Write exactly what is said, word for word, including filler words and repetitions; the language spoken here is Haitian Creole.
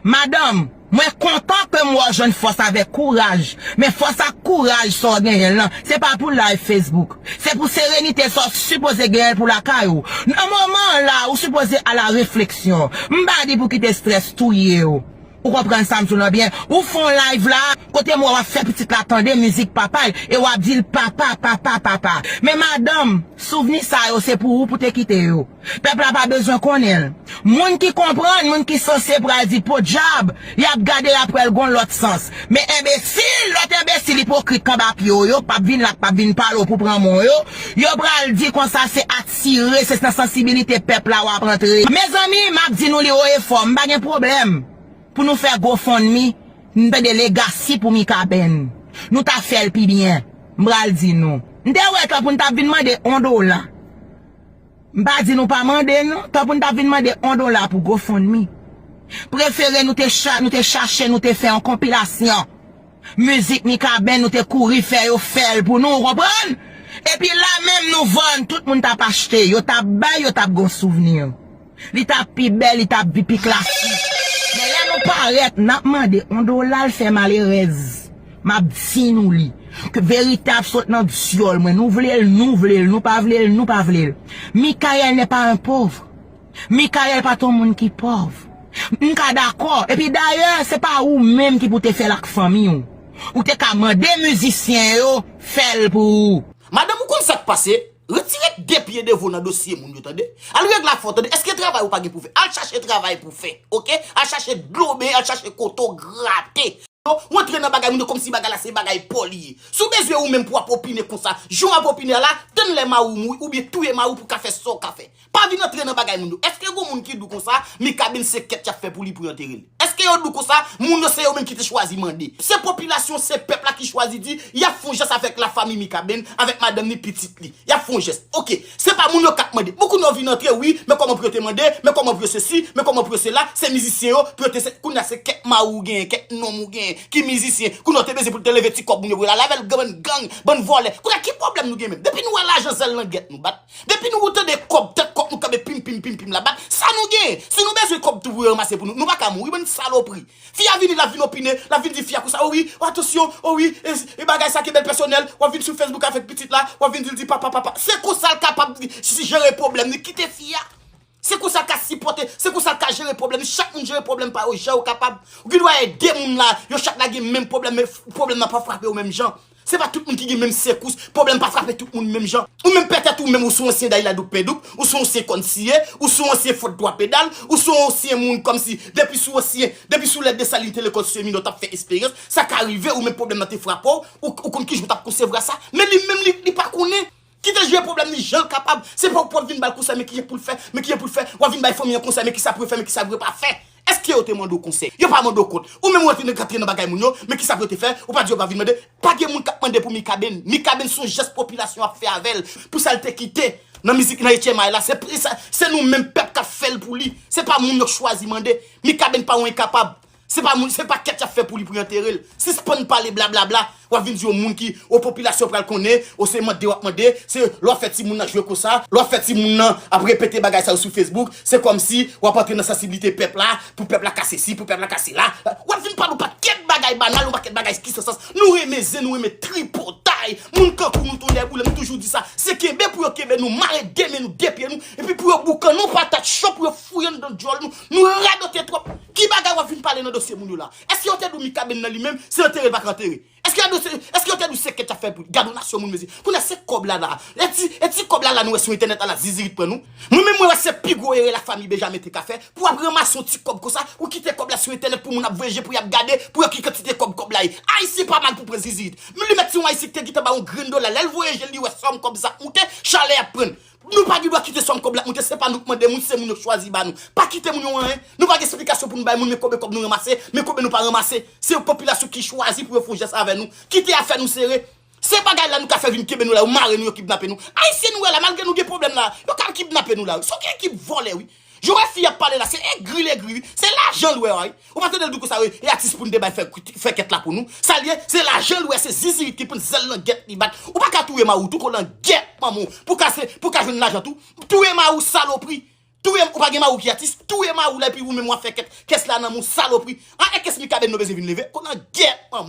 Madanm, mwen kontan ke m wè w jwenn fòs avèk kouraj. Men fòs ak kouraj sa w genyen l lan, se pa pou live Facebook. Se pou serenite sa w sipoze genyen l pou lakay ou. Nan moman an la, ou sipoze a la refleksyon. M pa di pou kite strès touye w. Ou konprann sa m di w lan byen? Ou fè yon live la, kote m wè w ap fè pitit la tande mizik papa l, e w ap di l papa, papa, papa. Men madanm, souvni sa yo se pou ou pou te kite yo. Pèp la pa bezwen konnen l. Moun ki konprann, moun ki sanse pral di podyab, y ap gade l ap wè l gon lòt sans. Men enbesil, lòt enbesil ipokrit k anba pye w yo, k p ap vin la, k p ap vin pale w pou pran men w yo, yo pral di konsa se atire, se nan sansibilite pèp la w ap antre. Mezanmi, m ap di nou li wo e fò, m pa gen pwoblèm pou nou fè GoFundMe, m tande Legacy pou Mikaben. Nou ta fè l pi byen. M pral di nou. M te wè tankou n t ap vin mande yon dola. M pa di nou pa mande non, tankou n t ap vin mande yon dola pou GoFundMe. Prefere nou te cha-, nou te chache, nou te fè yon konpilasyon. Mizik Mikaben, nou te kouri fè yo fè l pou nou, ou konprann? Epi la menm nou vann, tout moun t ap achte, yo t ap bay, yo t ap gon souvni. Li t ap pi bèl, li t ap pi, pi klasik. Men lè nou parèt, n ap mande yon dola, l fè malerèz. M ap di nou li. Ke verite ap sot nan dyòl mwen. Nou vle l, nou vle l. Nou pa vle l, nou pa vle l. Michael n'est pas un pauvre. Michael pa t yon moun ki pòv. M ka dakò. Epi dayè, se pa ou menm ki pou te fè l ak fanmi w. Ou te ka mande mizisyen yo fè l pou ou. Madanm, ou konn sa k pase? Retire de pye de vo nan dosye moun yo, tande. Al regle afè w, tande. Èske travay ou pa gen pou fè? Al chache travay pou fè, oke? Al chache dlo benyen, al chache kote w grate. Yo, ou antre nan bagay moun yo kòmsi bagay la se bagay pa w li ye. Si w bezwen ou menm pou w ap opine konsa, jan w ap opine a la, tann lè mari w mouri oubyen touye mari w pou w ka fè sa w ka fè. Pa vin antre nan bagay moun yo. Èske gon moun ki di w konsa, Mikaben se kèt y ap fè pou li pou yo antere l? Èske yo di w konsa, moun yo se yo menm ki te chwazi mande? Se popilasyon, se pèp la ki chwazi di, y ap fè yon jès avèk lafanmi Mikaben, avèk madanm ni pitit li. Y ap fè yon jès. Oke, se pa moun yo k ap mande. Bon, kounye a w vin antre, wi, men kòman pou yo te mande, men kòman pou yo sesi, men kòman pou yo sela, se mizisyen yo, pou yo te se, kounye a se kèk mari w genyen, kèk nonm ou genyen, ki mizisyen. Kounye a w te bezwen pou l te leve ti kòb moun yo pou yo al avè l, bann gang, bann vòlè. Kounye a ki pwoblèm nou gen menm? Depi nou wè lajan zèl langèt nou bat, depi nou tande kòb, tèt kòk nou kanpe pim, pim, pim, pim la bat, sa nou genyen? Si nou bezwen kòb tou pou yo ranmase pou nou, nou pa ka mouri, bann salopri. Fi a vini, l ap vin opine, l ap vin di fi a konsa, o wi, o atansyon, o wi, e, e bagay sa ki bèl pèsonèl, w ap vin sou Facebook avèk pitit la, w ap vin di l di papa, papa. Se konsa l kapab di, si jere pwoblèm li, kite fi a. Se konsa l ka sipòte, se konsa l ka jere pwoblèm li, chak moun jere pwoblèm pa yo jan yo kapab. Ou gen dwa ede moun la, yo chak la gen menm pwoblèm, men pwoblèm nan pa frape yo menm jan. Se pa tout moun ki gen menm sekous, pwoblèm pa frape tout moun menm jan. Ou menm petèt ou menm ou se yon ansyen Dayila Douk Pendouk, ou se yon ansyen kòn siye, ou se yon ansyen fòt dwa pedal, ou se yon ansyen moun kòmsi, depi sou ansyen, depi sou lè Desalin te lekòl sou Seminò t ap fè esperyans, sa ka rive ou menm pwoblèm nan te frape w, ou, ou konn kijan w t ap konsevwa sa, men li menm li, li pa konnen. Kite l jere pwoblèm li jan l kapab, se pa ou pwòp vin ba l konsèy, men kijan pou l fè, men kijan pou l fè, w ap vin bay fanmi an konsèy, men kisa pou yo fè, men kisa pou yo pa fè. Èske yo te mande w konsèy? Yo pa mande w kont. Ou menm ou antre nan, antre nan bagay moun yo, men kisa pou yo te fè? Ou pa di yo pa vin mande. Pa gen moun k ap mande pou Mikaben. Mikaben se yon jès popilasyon ap fè avè l. Pou sa l te kite nan mizik, nan H M I la, se, se, se nou menm pèp k ap fè l pou li. Se pa moun yo k chwazi mande. Mikaben pa yon enkapab. Se pa moun, se pa kèt y ap fè pou li pou y antere l. Sispann pale blablabla. W ap vin di yon moun ki, o popilasyon pral konnen, o se mande w ap mande, se lè w ap fè timoun nan jwe konsa, lè w ap fè timoun nan ap repete bagay sa yo sou Facebook, se kòmsi w ap antre nan sansiblite pèp la, pou pèp la ka sesi, pou pèp la ka sela. W ap vin pale yon pakèt bagay banal, yon pakèt bagay ki san sans. Nou renmen zen, nou renmen tripotay. Moun kankou nou tonnè boule, m toujou di sa. Se kenbe pou yo kenbe nou, mare de men nou, de pye nou, epi pou yo boukan nou patat cho, pou yo fouye anndan dyòl nou. Nou radote twòp. Ki bagay w ap vin pale nan dosye moun yo la? Èske yo te di w Mikaben nan li menm, se antere l pa ka antere? Èske yo te, èske yo te di w se kèt y ap fè pou li? Gad yon nasyon moun, mesye. Kounye a se kòb la la. E ti, e ti kòb la la nou wè sou entènèt la la zizirit pran nou. Mwen menm mwen wè se pi gwo erè lafanmi Benjamen te ka fè. Pou w ap ranmase yon ti kòb konsa, ou kite kòb la sou entènèt pou moun ap voye je pou y ap gade, pou yo ki kantite kòb kòb la ye. Ayisyen pa mal pou pran zizirit. Men li mèt se yon Ayisyen ki te gentan ba yon grenn dola. Lè l voye je l, li wè sòm kòb sa ap moute, chalè ap pran l. Nou pa gen dwa kite sòm kòb la ap moute, se pa nou k mande moun, se moun yo k chwazi ba nou. Pa kite moun yo anyen. Nou pa gen esplikasyon pou nou bay moun, men konbyen kòb nou ranmase, men konbyen nou pa ranmase. Se yon popilasyon ki chwazi pou yo fè yon jès avè nou. Kite afè nou sere. Se bagay la nou ka fè vin kenbe nou la, yo mare nou, yo kidnape nou. Ayisyen nou wè la, malgre nou gen pwoblèm la, yo ka kidnape nou la, wi. Se yon ekip vòlè, wi. Jan w wè fi ap pale la, se egri l egri, wi. Se lajan l wè, wi. Ou pa tande l di w konsa, wi, e atis pou n te bay fè, fè kèt la pou nou. Sa l ye, se lajan l wè, se zizirit ki pran zèl langèt li bat. Ou pa ka touye mari w tou, ko langèt manman w. Pou ka se, pou ka jwenn lajan tou. Touye mari w, salopri. Touye m, ou pa gen mari w ki atis, touye mari w la, epi ou menm w ap fè kèt, kès la nan men w, salopri. A, e kès Mikaben nou bezwen vin leve? Konan gèt, manman.